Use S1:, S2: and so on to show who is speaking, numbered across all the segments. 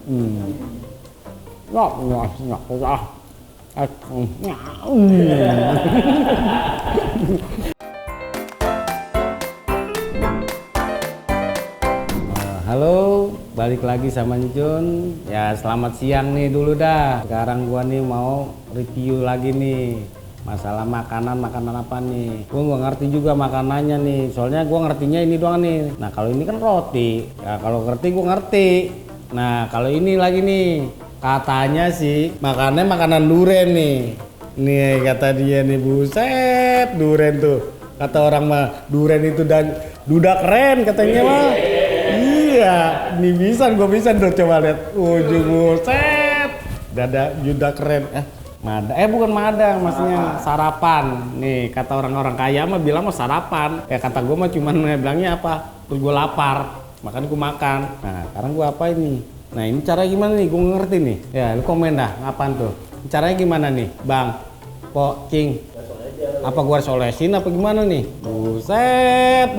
S1: Nggak usah. Halo, balik lagi sama Njun. Ya selamat siang nih dulu dah. Sekarang gua nih mau review lagi nih masalah makanan apa nih. Gua nggak ngerti juga makanannya nih. Soalnya gua ngertinya ini doang nih. Nah kalau ini kan roti. Ya kalau ngerti gua ngerti. Nah kalau ini lagi nih, katanya sih makannya makanan duren nih. Nih kata dia nih, buset duren tuh. Kata orang mah duren itu duda keren katanya mah. Iya, ini bisa tuh coba lihat. Ujung buset. Dada juda keren. Bukan madang, maksudnya sarapan. Nih kata orang-orang kaya mah bilang mah sarapan. Ya kata gue mah cuman bilangnya apa? Terus gue lapar, makanya gue makan. Nah sekarang gue apa ini? Nah ini cara gimana nih? Gue ngerti nih. Ya lu komen dah, apaan tuh? Caranya gimana nih, Bang? Cing. Apa gue harus olesin apa gimana nih? Buset.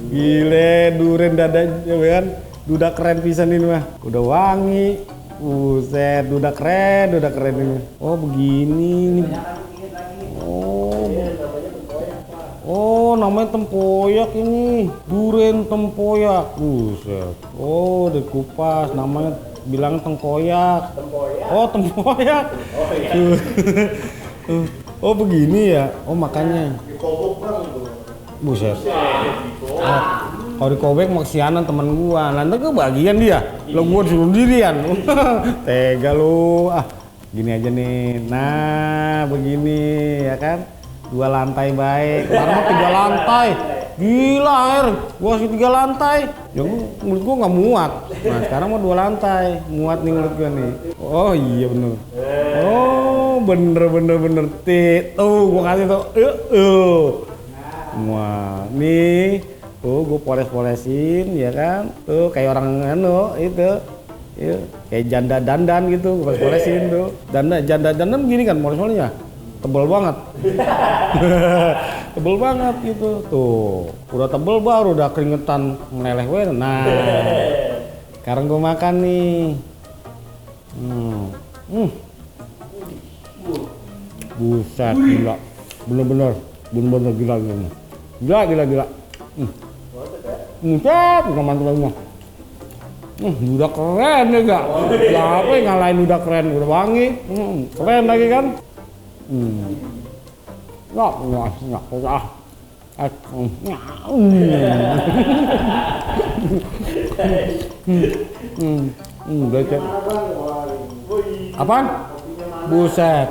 S1: Gile, duren dada kan, duda keren pisan ini mah, udah wangi, buset, duda keren ini. Oh begini nih, namanya tempoyak ini, duren tempoyak, buset. Oh dikupas, namanya bilang tengkoyak. Oh tempoyak. Oh begini ya, oh makanya. Buset. Kalau di Kobek maksianan temen gua, nanti kebagian dia, lo gua disuruh dirian. Tega lu, gini aja nih. Nah begini ya kan, 2 lantai baik. Kemarin 3 lantai, gila air, gua kasih 3 lantai. Ya menurut gua nggak muat. Nah sekarang mau 2 lantai, muat nih menurut gua nih. Oh iya bener. Oh bener. Tuh gua kasih tuh. Wah, nih, tuh gue poles-polesin, ya kan? Tuh kayak orang itu, ya, kayak janda dandan gitu, gue polesin tuh. Janda dandan gini kan, poles-polesnya, tebel banget, tebel banget gitu. Tuh, udah tebel baru udah keringetan meleleh gue. Nah, sekarang gue makan nih. Buset, gila, bener-bener gila. Gila. Buset, udah mantap banget. Udah keren ya gak? Siapa yang ngalahin udah keren, udah wangi. Keren lagi kan? Nggak usah. Apaan? Buset.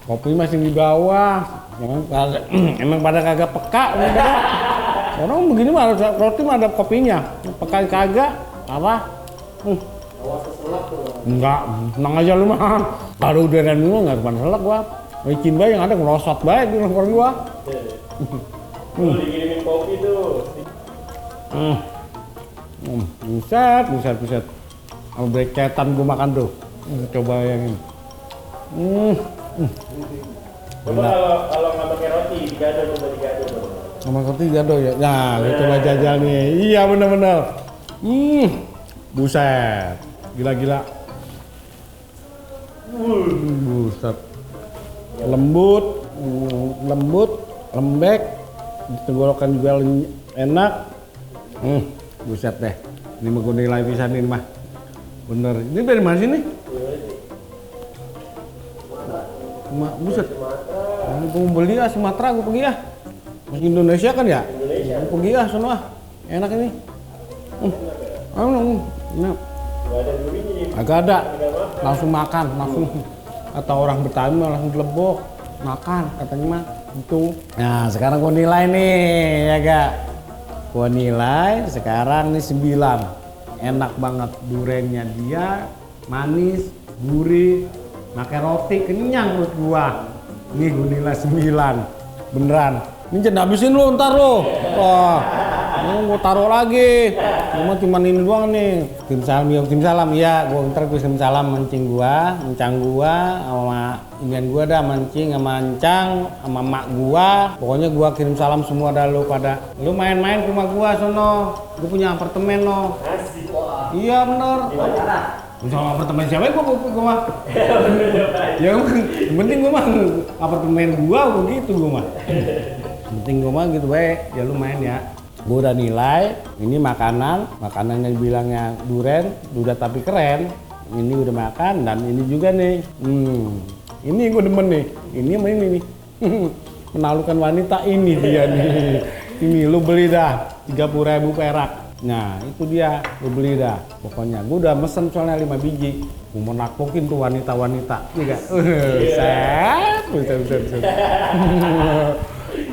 S1: Kopi masih di bawah. Emang pada kagak peka. Orang begini mah roti mah ada kopinya. Peka kagak apa? Enggak, tenang aja lu mah. Kalau udah dulu nggak depan selak gua. Licin bae yang ada ngerosot bae di rumah gua.
S2: Lu dikirimin kopi tuh.
S1: Buset. Sama briketan gua makan tuh. Coba yang ini.
S2: Coba kalau nggak pakai roti, digado tuh.
S1: Sama roti digado ya. Nah, gue coba jajal nih. Iya bener. Buset. Gila. Buset. Lembut, lembek. Tenggorokan juga enak. Buset deh. Ini mah gue nilai pisan ini mah. Bener. Ini dari mana sih nih? Buset. Ini gue beli Sumatera, gue pergi ya. Masih Indonesia kan ya? Gue pergi ya sono enak ini. Enak. Agak ada. Langsung makan, langsung. Atau orang Betawi mah langsung dilebok. Makan katanya mah itu. Nah sekarang gue nilai nih ya gak? Gue nilai sekarang nih 9. Enak banget durennya dia, manis, gurih. Makan roti kenyang menurut gua. Nih gua nilai 9. Beneran. Ini jangan habisin lu ntar lu. Wah. Gua taruh lagi. Gua mah cuma ini doang nih. Tim salam, iya. Gua ntar tim salam mancing encang gua, sama inian gua dah mancing sama encang, sama mak gua. Pokoknya gua kirim salam semua dah lu pada. Lu main-main ke rumah gua sono. Gua punya apartemen no.
S2: Asik.
S1: Iya bener. Sama apartemen siapa gua mah. Ya yang penting gua mah apartemen gua begitu gua mah. Yang penting gua mah gitu baik. Ya lu main ya. Gue udah nilai, ini makanannya bilangnya udah tapi keren. Ini udah makan dan ini juga nih. Ini gue demen nih. Ini sama ini nih. Menaklukkan wanita ini dia nih. Ini lu beli dah 30.000 perak. Nah itu dia, lu beli dah. Pokoknya gue udah mesen soalnya 5 biji. Gue mau naklukin tuh wanita-wanita. Iya gak? Set.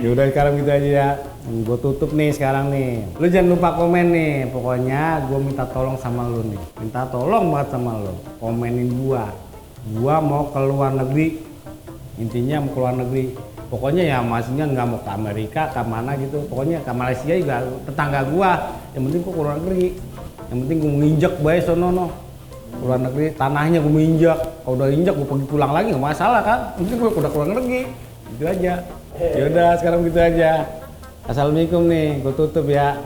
S1: Ya udah sekarang gitu aja ya. Gue tutup nih sekarang nih. Lu jangan lupa komen nih. Pokoknya gue minta tolong sama lu nih. Minta tolong banget sama lu. Komenin gua. Gua mau ke luar negeri. Intinya mau ke luar negeri. Pokoknya ya maksudnya nggak mau ke Amerika, ke mana gitu. Pokoknya ke Malaysia juga tetangga gua. Yang penting gua ke luar negeri. Yang penting gua nginjek bae sono no. Ke luar negeri, tanahnya gua injek. Kalau udah injek gua pergi pulang lagi nggak masalah kan. Yang penting gua udah ke luar negeri. Gitu aja. Yaudah sekarang gitu aja. Assalamualaikum nih, gue tutup ya.